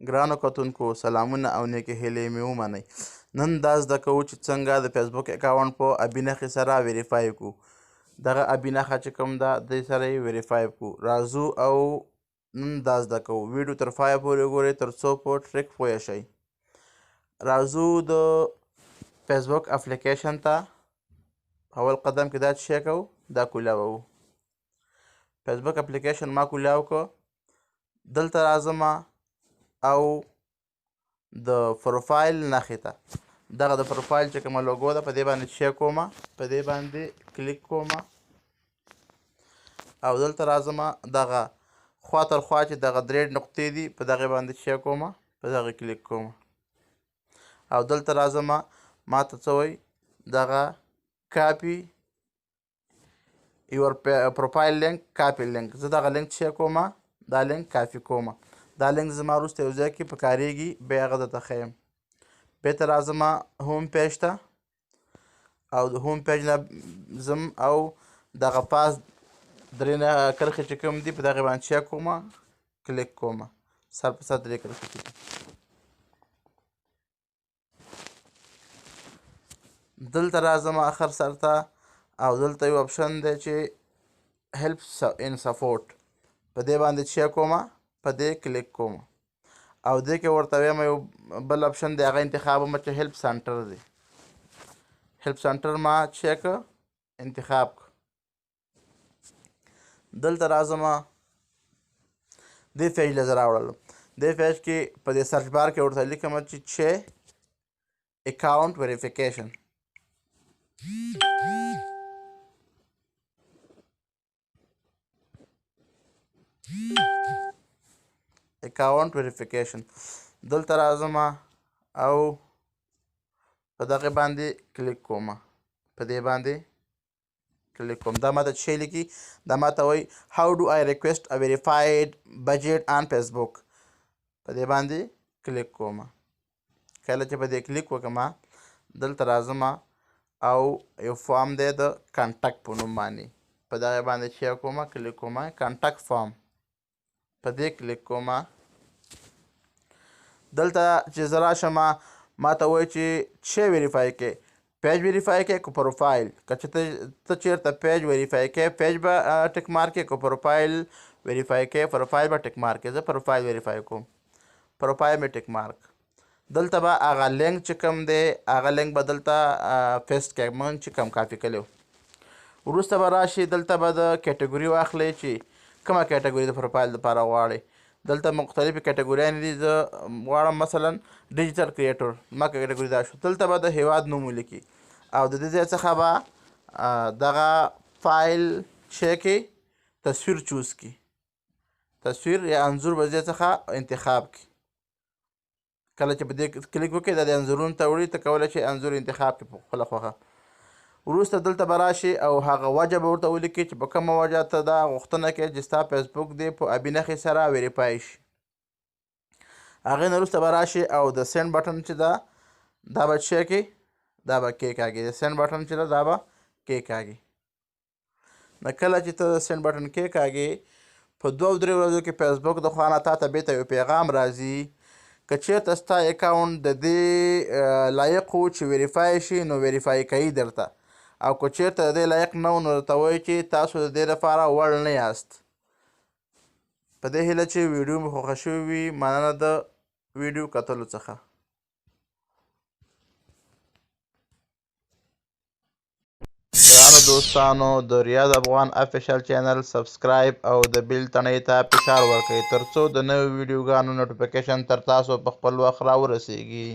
ګرانو کتونکو سلامونه او نیکې هیلې مې ومنئ. نن دا زده کوو چې څنګه د فیسبوک اکاونټ په ابي نښې سره ویریفای کو. دغه ابي نښه چې کوم ده، دې سره یې ویریفای کو. راځو او نن دا زده کوو. ویډیو تر پایه پورې وګورئ تر څو په ټریک پوه شئ. راځو د فیسبوک اپلیکیشن ته. اول قدم کې دا څه کوو، دا کولاوو فیسبوک اپلیکیشن ما کولاو کو. دلته راځم او د پروفایل نښې ته، دغه د پروفایل چې کومه لوګو ده، په دې باندې چک کوم، په دې باندې کلیک کوم او دلته راځم. دغه خوا تر خوا چې دغه درې نقطې دي، په دغه باندې چک کوم، په دغه کلیک کوم او دلته راځم. ما ته څه وایي؟ دغه کاپي your profile link، copy link. زه دغه لینک چک کوم، دا لینک کاپي کوم. دا لینک زما وروسته یو ځای کې پکارېږي، بیا هغه درته ښیم. بیرته راځم home page ته او د home page نه ځم او دغه پاس درې نه کرښې چې کوم دي، په دغې باندې چک کوم، کلیک کوم. سر په سر درې کرښې چې دي، دلته راځم اخر سر ته او دلته یو option دی چې help and support، په دې باندې چک کوم، په دې کلیک کوم او دې کې ورته وایم یو بل option دی، هغه انتخاب ما چې help center دی. Help center ما چک انتخاب. دلته راځم، دې پیج له زه راوړلم. دې پیج کې په دې search bar کې ورته لیکم چې account verification، account verification. دلته راځم او په دغه باندې کلیک کوم، په دې باندې کلیک کوم. دا ماته څه لیکي؟ دا ماته وایي how do I request a verified badge on Facebook. په دې باندې کلیک کوم. کله چې په دې کلیک وکړم، دلته راځم او یو form دی د contact په نوم باندې، په دغه باندې چې کوم کلیک کوم، contact form، په دې کلیک کوم. دلته چې زه راشم، ما ته وایي چې څه verify کې، page verify کې که پروفایل؟ که چې ته چېرته page verify کې، page به tick mark کې، که profile verify کې، پروفایل به tick mark کې. زه profile verify کوم، پروفایل مې tick mark. دلته به هغه لینک چې کوم دی، هغه لینک به دلته paste کړئ، مونږ چې کوم کاپي کړی. وروسته به راشي، دلته به د category واخلئ چې کومه category د پروفایل لپاره غواړئ. دلته مختلفې کیټګوریانې دي. زه غواړم مثلا digital creator، ما category دا شو. دلته به د هیواد نوم ولیکي او د دې ځای څخه به دغه فایل چې کې تصویر choose کی، تصویر یا انځور به ځای څخه انتخاب کی. کله چې په دې کلیک وکړې، دا د انځورونو ته وړي، ته کولی شې انځور انتخاب کړې په خپله خوښه. وروسته دلته به راشي او هغه وجه به ورته ولیکي چې په کومه وجه ته دا غوښتنه کوې چې ستا فیسبوک دې په ابي نښې سره verify شي. هغې نه وروسته به راشي او د send button چې ده، دا به څه کې، دا به کېکاږي. د send button چې ده، دا به کېکاږي. نو کله چې ته د send button کېکاږي، په 2-3 ورځو کې فیسبوک د خوا نه تا ته بیرته یو پیغام راځي. که چېرته ستا اکاونټ د دې لایق و چې verify شي، نو verify کوي درته، او که چېرته د دې لایق نه و، نو درته وایي چې تاسو د دې لپاره وړ نه یاست. په دې هیله چې ویډیو مو خوښه شوې وي. مننه د ویډیو کتلو څخه. ګرانو دوستانو، د ریاض افغان official channel subscribe او د bell تڼۍ ته فشار ورکړئ ترڅو د نویو ویډیوګانو notification تر تاسو په خپل وخت راورسیږي.